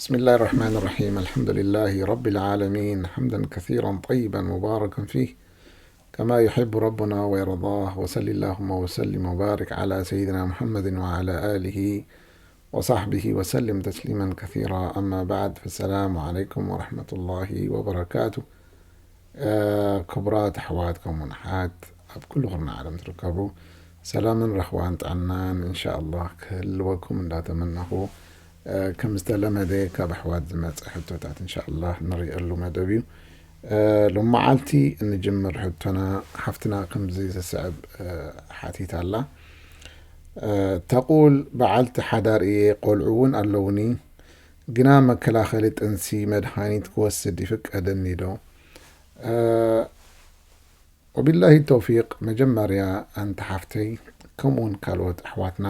بسم الله الرحمن الرحيم. الحمد لله رب العالمين، حمدا كثيرا طيبا مباركا فيه، كما يحب ربنا ويرضاه. وصل اللهم وسلم وبارك على سيدنا محمد وعلى آله وصحبه وسلم تسليما كثيرا. أما بعد، فالسلام عليكم ورحمة الله وبركاته. ክቡራት ኣሕዋት ከምኡውን ኣሓት ኣብ ኩሉ ኩርና ዓለም ትርከቡ፣ ሰላምን ረኽዋን ጥዕናን እንሻኣላህ ክህልወኩም እንዳተመነኹ፣ ከም ዝተለመደ ካብ ኣሕዋት ዝመፀ ሕቶታት እንሻኣላህ ንሪእሉ መደብ እዩ። ሎመዓልቲ እንጅምር ሕቶና ሓፍትና ከምዚ ዝስዕብ ሓቲት ኣላ። ተቁል በዓልቲ ሓዳር እየ፣ ቆልዑ እውን ኣለውኒ፣ ግና መከላኸሊ ጥንሲ መድሃኒት ክወስድ ይፍቀደኒ ዶ? ወቢላሂ ተውፊቅ። መጀመርያ ኣንቲ ሓፍተይ ከምኡውን ካልኦት ኣሕዋትና፣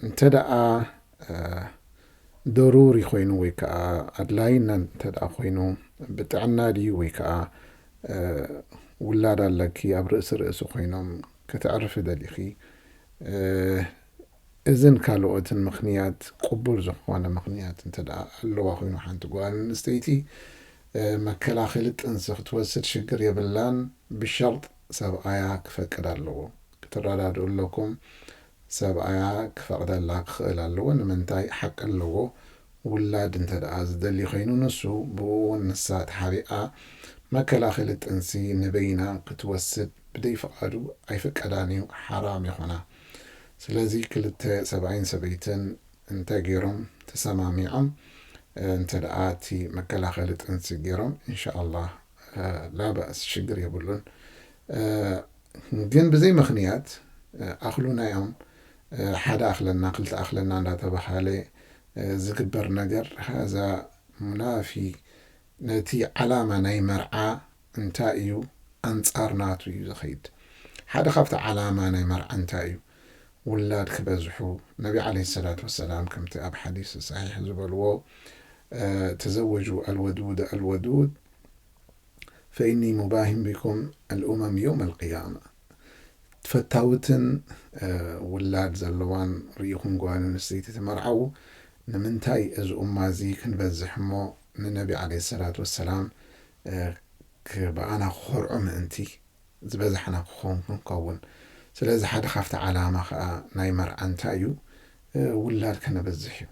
እንተ ደኣ ደሩሪ ኮይኑ ወይ ከዓ ኣድላይና እንተ ደኣ ኮይኑ፣ ብጥዕና ድዩ ወይ ከዓ ውላድ ኣለኪ ኣብ ርእሲ ርእሲ ኮይኖም ከተዕርፊ ደሊኺ፣ እዝን ካልኦትን ምኽንያት ቅቡል ዝኾነ ምኽንያት እንተ ደኣ ኣለዋ ኮይኑ ሓንቲ ጓል ኣንስተይቲ መከላኸሊ ጥንሲ ክትወስድ ሽግር የብላን። ብሸርጥ ሰብኣያ ክፈቅድ ኣለዎ። ክትረዳድኡ ኣለኩም። ሰብኣያ ክፈቕደላ ክኽእል ኣለዎ። ንምንታይ ሓቂ ኣለዎ። ውላድ እንተ ደኣ ዝደሊ ኮይኑ ንሱ ብኡ እውን ንሳ ተሓቢኣ መከላኸሊ ጥንሲ ንበይና ክትወስድ ብደይ ፍቓዱ ኣይፍቀዳን እዩ፣ ሓራም ይኾና። ስለዚ ክልተ ሰብኣይን ሰበይትን እንተ ገይሮም ተሰማሚዖም እንተ ደኣ እቲ መከላኸሊ ጥንሲ ገይሮም ኢንሻኣላህ ላባእስ ሽግር የብሉን። ግን ብዘይ ምኽንያት ኣኽሉና እዮም፣ ሓደ ኣኽለና ክልተ ኣኽለና እንዳተባሃለ ዝግበር ነገር ሃዛ ሙናፊ ነቲ ዓላማ ናይ መርዓ እንታይ እዩ ኣንጻር ናቱ እዩ ዝኸይድ። ሓደ ካብቲ ዓላማ ናይ መርዓ እንታይ እዩ? ውላድ ክበዝሑ። ነቢ ዓለይሂ ሰላቱ ወሰላም ከምቲ ኣብ ሓዲስ ሰሒሕ ዝበልዎ፣ ተዘወጁ ኣልወዱድ ኣልወዱድ ፈኢኒ ሙባሂን ቢኩም ኣልኡመም የውም ኣልቅያማ። ተፈታውትን ውላድ ዘለዋን ርኢኹም ጓል ኣንስተይቲ ተመርዓዉ። ንምንታይ እዚ ኡማ እዚ ክንበዝሕ እሞ ንነቢ ዓለይሂ ሰላቱ ወሰላም ብኣና ክኾርዑ ምእንቲ ዝበዛሕና ክኸውን ክንከውን። ስለዚ ሓደ ካብቲ ዓላማ ከዓ ናይ መርዓ እንታይ እዩ? ውላድ ከነበዝሕ እዩ።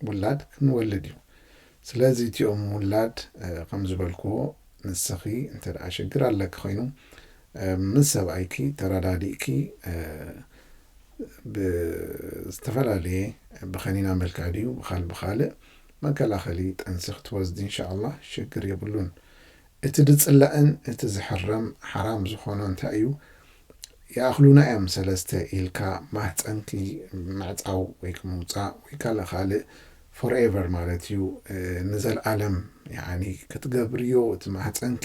ውላድ ክንወልድ እዩ። ስለዚ እቲኦም ውላድ ከም ዝበልክዎ ንስኺ እንተ ደኣ ሽግር ኣለኪ ኮይኑ ምስ ሰብኣይኪ ተረዳዲእኪ ብዝተፈላለየ ብኸኒና መልክዕ ድዩ ብኻል ብኻልእ መከላኸሊ ጥንሲ ክትወስዲ እንሻኣላህ ሽግር የብሉን። እቲ ዝፅላእን እቲ ዝሕረም ሓራም ዝኾኖ እንታይ እዩ? ይኣኽሉና እዮም ሰለስተ ኢልካ ማህፀንኪ ምዕፃው ወይ ምውፃእ ወይ ካልእ ካልእ ፎርኤቨር ማለት እዩ። ንዘለኣለም ያኒ ክትገብርዮ እቲ ማህፀንኪ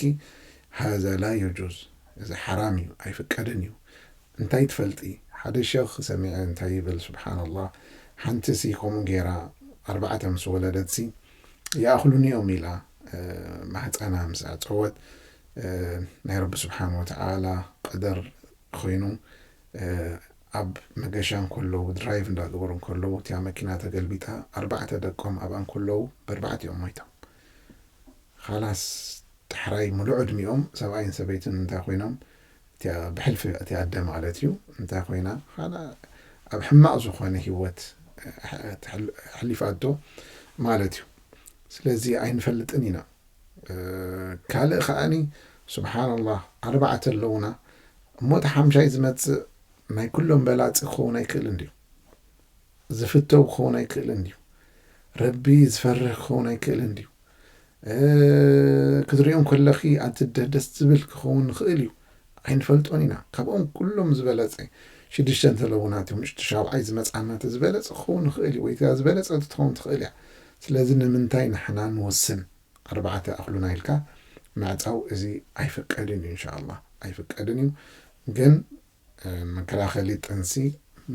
ሃዛ ላ የጁዝ፣ እዚ ሓራም እዩ፣ ኣይፍቀድን እዩ። እንታይ ትፈልጢ? ሓደ ሸኽ ሰሚዐ እንታይ ይብል፣ ስብሓንላህ፣ ሓንቲ ሲ ከምኡ ገይራ ኣርባዕተ ምስ ወለደት ሲ ይኣኽሉኒ እዮም ኢላ ማህፀና ምስ ኣዕፀወት ናይ ረቢ ስብሓን ወተዓላ ቀደር ኮይኑ ኣብ መገሻ እንከለዉ ድራይቭ እንዳገበሩ እንከለዉ እቲያ መኪና ተገልቢጣ ኣርባዕተ ደቆም ኣብኣ እንከለዉ በርባዕቲኦም ሞይቶም። ኻላስ ዳሕራይ ሙሉእ ዕድሚኦም ሰብኣይን ሰበይትን እንታይ ኮይኖም እቲኣ ብሕልፊ እቲ ኣደ ማለት እዩ እንታይ ኮይና ካላ ኣብ ሕማቕ ዝኾነ ህይወት ሕሊፋቶ ማለት እዩ። ስለዚ ኣይንፈልጥን ኢና። ካልእ ከዓኒ ስብሓንላህ ኣርባዕተ ኣለውና እሞ እቲ ሓምሻይ ዝመፅእ ናይ ኩሎም በላፂ ክኸውን ኣይክእልን ድዩ? ዝፍተው ክኸውን ኣይክእልን ድዩ? ረቢ ዝፈርህ ክኸውን ኣይክእልን ድዩ? ክትሪኦም ከለኺ ኣቲ ደስ ዝብል ክኸውን ንኽእል እዩ። ኣይንፈልጦን ኢና። ካብኦም ኩሎም ዝበለፀ ሽዱሽተ እንተለውና እቲ ውሽጢ ሻብዓይ ዝመፅኣና እቲ ዝበለፀ ክኸውን ንኽእል እዩ ወይ ዝበለፀ ትኸውን ትኽእል እያ። ስለዚ ንምንታይ ንሕና ንወስን ኣርባዕተ ኣኽሉና ኢልካ ምዕፃው እዚ ኣይፍቀድን እዩ። እንሻላ ኣይፍቀድን እዩ። ግን መከላኸሊ ጥንሲ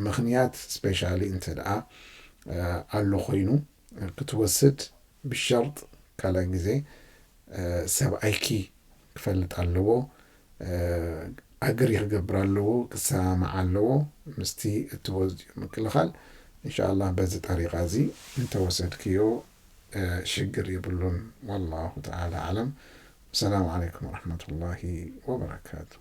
ምኽንያት ስፔሻሊ እንተ ደኣ ኣሎ ኮይኑ ክትወስድ ብሸርጥ ካልኣይ ግዜ ሰብኣይኪ ክፈልጥ ኣለዎ። ኣግሪ ክገብር ኣለዎ፣ ክሰማማዕ ኣለዎ ምስቲ እትወስድዮ ምክልኻል። እንሻኣላህ በዚ ጠሪቃ እዚ እንተወሰድክዮ ሽግር የብሉን። ወላሁ ተዓላ ኣዕለም። ሰላም ዓለይኩም ወረሕመቱላሂ ወበረካቱ።